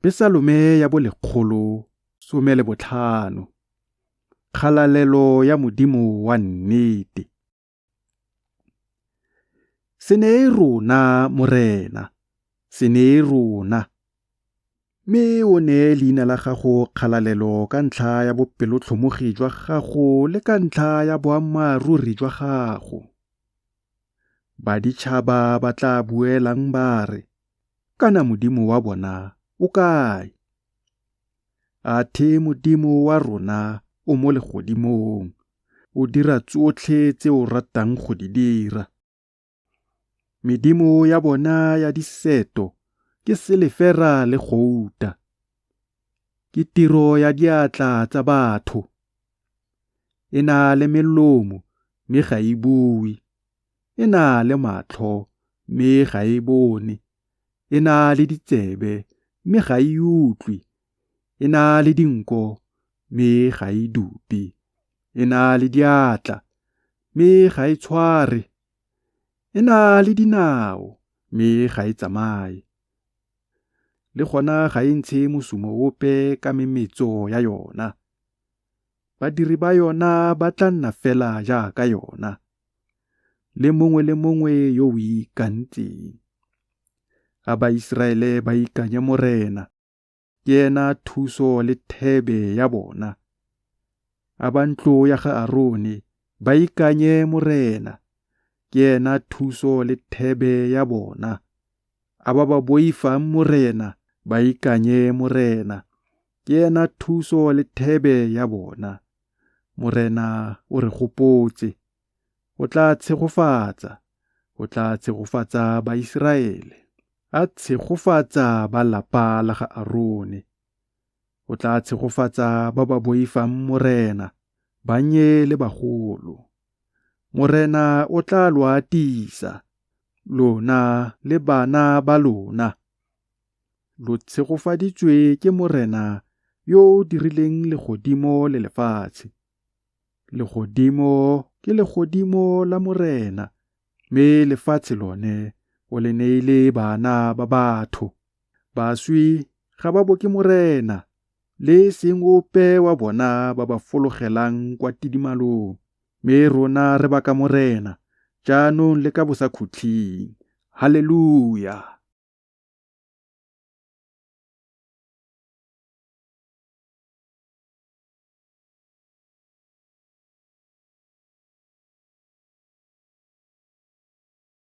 Pesalome ya bo 115. Kgalalelo ya Modimo wa nnete. Se nee rona, Morena, se nee rona, mme o nee leina la gago kgalalelo ka ntlha ya bopelotlhomogi jwa gago le ka ntlha ya boammaaruri jwa gago. Baditšhaba ba tla buelang ba re, Kana Modimo wa bona o kae? Athe Modimo wa rona o mo legodimong, o dira tsotlhe tse o ratang go di dira. Medimo ya bona ya diseto ke selefera le gouta, ke tiro ya diatla tsa batho. E na le melomo mme ga e bue, e na le matlho mme ga e bone, e na le ditsebe mme ga e utlwe, e na le dinko mme ga e dupe, e na le diatla mme ga e tshware, e na le dinao mme ga e tsamaye, le gona ga e ntshe mosumo ope ka memetso ya yona. Badiri ba yona ba tla nna fela jaaka yona, le mongwe le mongwe yo o e ikantseng. A Baiseraele ba ikanye Morena, ke ena thuso le thebe ya bona. A ba ntlo ya ga Arone ba ikanye Morena, ke ena thuso le thebe ya bona. A ba ba boifang Morena ba ikanye Morena, ke ena thuso le thebe ya bona. Morena o re gopotse, o tla tshegofatsa, o tla tshegofatsa Baiseraele, a tshegofatsa ba lapa la ga Arone. O tla tshegofatsa ba ba boifang Morena, bannye le bagolo. Morena o tla lo atisa, lona le bana ba lona. Lo tshegofaditswe ke Morena yo o dirileng legodimo le lefatshe. Legodimo ke legodimo la Morena, mme lefatshe lone o le neile bana ba batho. Baswi ga ba boke Morena, le e seng ope wa bona ba ba fologelang kwa tidimalong. Mme rona re baka Morena, jaanong le ka bosakhutleng. Haleluja!